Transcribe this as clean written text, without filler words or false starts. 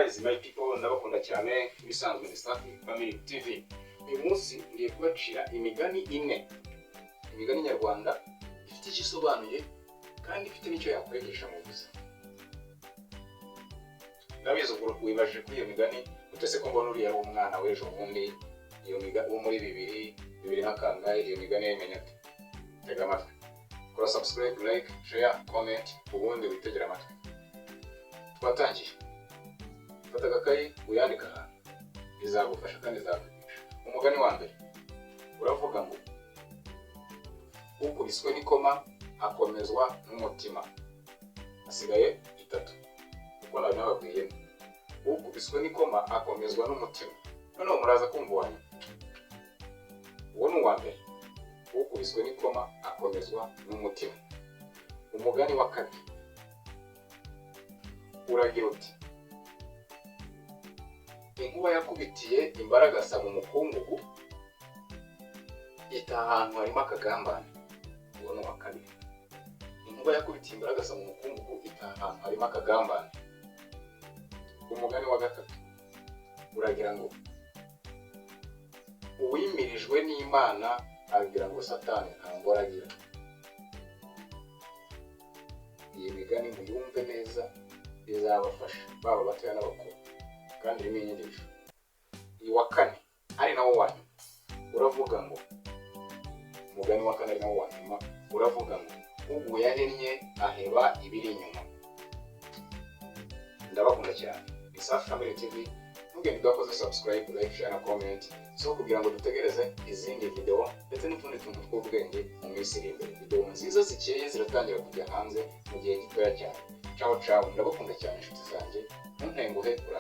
Guys, my people, ndabakunda cyane. Ibisanzwe ni Safi Family TV. Uyu munsi ngiye kubacira imigani ine, imigani nyarwanda ifite icyo isobanuye kandi ifite n'icyo yakwigisha mu buzima. Ndabizi ubwo wibajije kuri iyo migani utese ko mbona uriya ari umwana w'ejo bundi, iyo migani wo muri bibiri bibiri na kangahe, iyo migani yayimenya ate? Tega amatwi, kora subscribe, like, share, comment, ubundi witegere amatwi. Twatangiye. Fata agakayi uyandike ahantu, bizagufasha kandi bizakwigisha. Umugani wa mbere uravuga ngo: "Ukubiswe n'ikoma akomezwa n'umutima." Hasigaye itatu kuko nawe nababwiye. Ukubiswe n'ikoma akomezwa n'umutima. Noneho muraza kumva uwa nyuma. Uwo ni uwa mbere: ukubiswe n'ikoma akomezwa n'umutima. Umugani wa kabiri uragira uti: "Inkuba yakubitiye imbaragasa mu mukungugu itaha ahantu harimo akagambane." Uwo ni uwa kabiri: inkuba yakubitiye imbaragasa mu mukungugu itaha ahantu harimo akagambane. Umugani wa gatatu uragira ngo: "Uwimirijwe n'Imana agira ngo Satani nta ngoro agira." Iyi migani muyumve neza, izabafasha baba abatoya n'abakuru, kandi irimo inyigisho. Uwa kane ari nawo wa nyuma uravuga ngo, umugani wa kane ari nawo wa nyuma uravuga ngo: "Uguye ahennye aheba ibiri inyuma." Ndabakunda cyane, ni Safi Family TV. Ntugende udakoze subscribe, like, share na comment, so kugira ngo dutegereze izindi video ndetse n'utundi tuntu tw'ubwenge mu minsi iri imbere. Video nziza zikeye ziratangira kujya hanze mu gihe gitoya cyane. Ciao ciao, ndabakunda cyane inshuti zanjye. Ntuntenguhe, ura